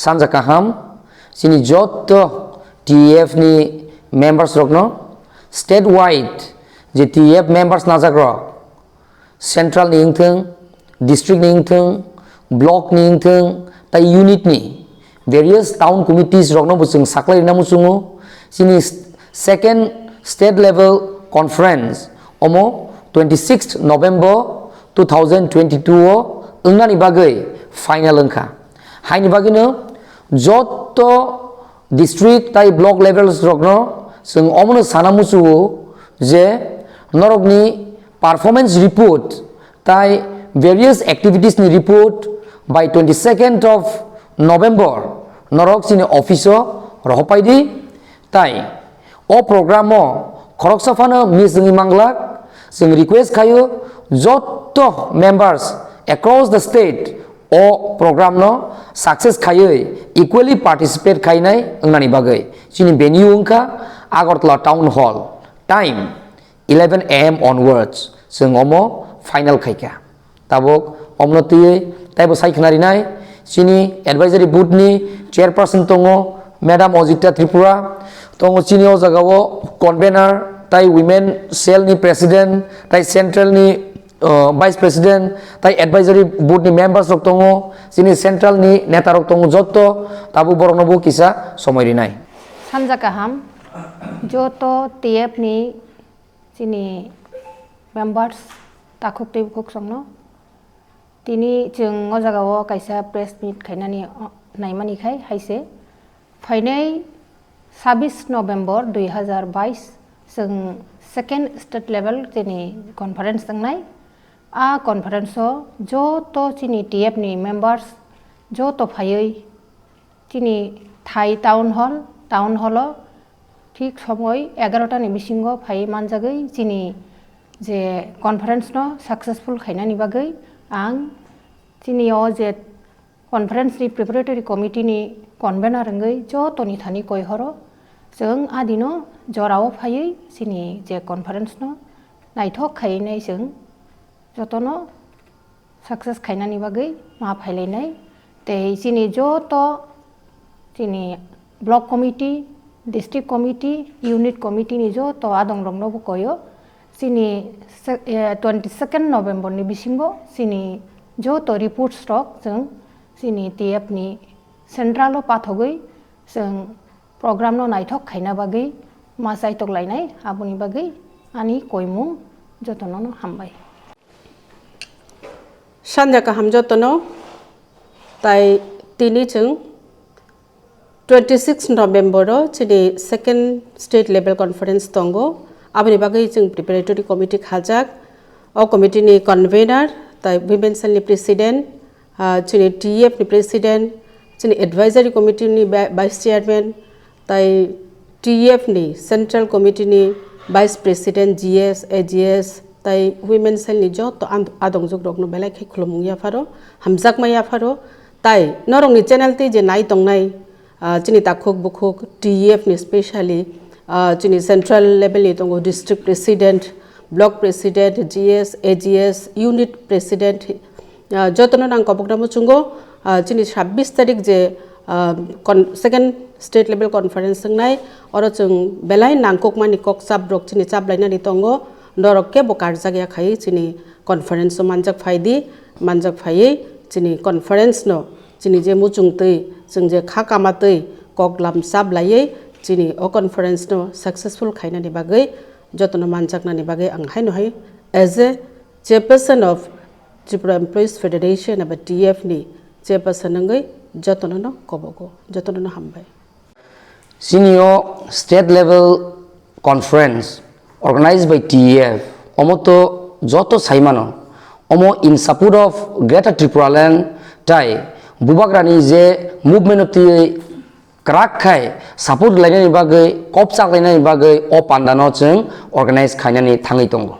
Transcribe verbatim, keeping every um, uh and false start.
Sanja kaham, chini jotto T E F ni members rokno, state wide je T E F members najak rok, central ni wngthung, district ni wngthung, block ni wngthung, tai unit ni various town committees rokno bo chwng saklai rwna muchungo. Chini second state level conference omo twenty sixth November two thousand twenty-two o wngnani bagwi final wngkha. Haini bagwino jotto district tai block levels rokno chwng omono sana muchungo je norokni performance report tai various activities ni report by twenty-second of November norok chini office o rohopai di. Tai o program o khoroksa phano miss wngwi manglak. Chwng request khaio jotto members across the state o program no success khaiwi equally participate khainai wngnani bagwi. Chini venue wngkha Agartala Town Hall. Time eleven A M onwards chwng omo final khaikha. Tabuk omno twiwi taibo sai khna rinai chini advisory board ni chairperson tongo Madam Ojita Tripura, tongo chini o jaga o convener tai women cell ni president tai central ni, uh, vice president tai advisory board ni members rok tongo, chini central ni neta rok tongo jotto, tabuk borok no bo kisa somoi rinai. Sanja kaham, joto T F ni chini members takhuk tei bukhuk songno. Tini chwng o jaga o kaisa press meet khainani, o, naimani khai hai se. Phainai sabis November dui hazar bais chwng second state level chini conference wngnai. A conference o joto chini T F ni members joto phaiwi chini thai town hall, town hall o thik somoi egarota ni bisingo phai manjagwi chini je conference no successful khainani bagwi ang chini o je conference ni preparatory committee ni convener wngwi joto ni thani koi horo chwng a dino jorao phaiwi chini je conference no naithok khaiwi nai chwng jotono success khainani bagwi ma phailainai. Tei chini joto chini block committee, district committee, unit committee ni joto adong rokno bo koyo. Chini se-, eh, twenty second November ni bisingo chini joto reports rok chwng chini T F ni central o pathogwi chwng program no naithok khaina bagwi ma chaitok lainai, aboni bagwi ani koimung jotono no hambai. Sanja kaham jotono, tai tini chwng twenty six November o chini second state level conference tongo, aboni bagwi chwng preparatory committee khajak. O committee ni convener tai women cell ni president, ah, chini T F ni president, chini advisory committee ni ba-, vice chairman, tai T F ni central committee ni vice president, G S, A G S, tai women cell ni joto and-, adongjwk rokno belai khe khulumung yapharo, hamjakma yapharo, tai norokni channel tei je nai tongnai, ah, chini takhuk bukhuk T F ni specially, ah, chini central level ni tongo district president, block president, G S, A G S, unit president, ah, jotono nang kobokna muchungo, ah, chini sabbish tarik je, ah, con-, second state level conference wngnai, oro chwng belai nangkukmani kok chap rok chini chap lainani tongo, norok kebo karjak ya khai chini conference o manjak phai di, manjak phaiwi chini conference no chini je muchung twi, chwng je kha kama twi kok lam chap laiwi chini o conference no successful khainani bagwi jotono manjaknani bagwi ang haino hai as a chairperson of Tripura Employees Federation eba T F ni chairperson wngwi jotono no kobogo, jotono no hambai. Chini o state level conference organized by T E F, omo to joto saimano, omo in support of Greater Tripura Land tai bubagrani je movement o twi kwrak khai support lainani bagwi, kop chak lainani bagwi o pandano chwng organize khainani thangwi tongo.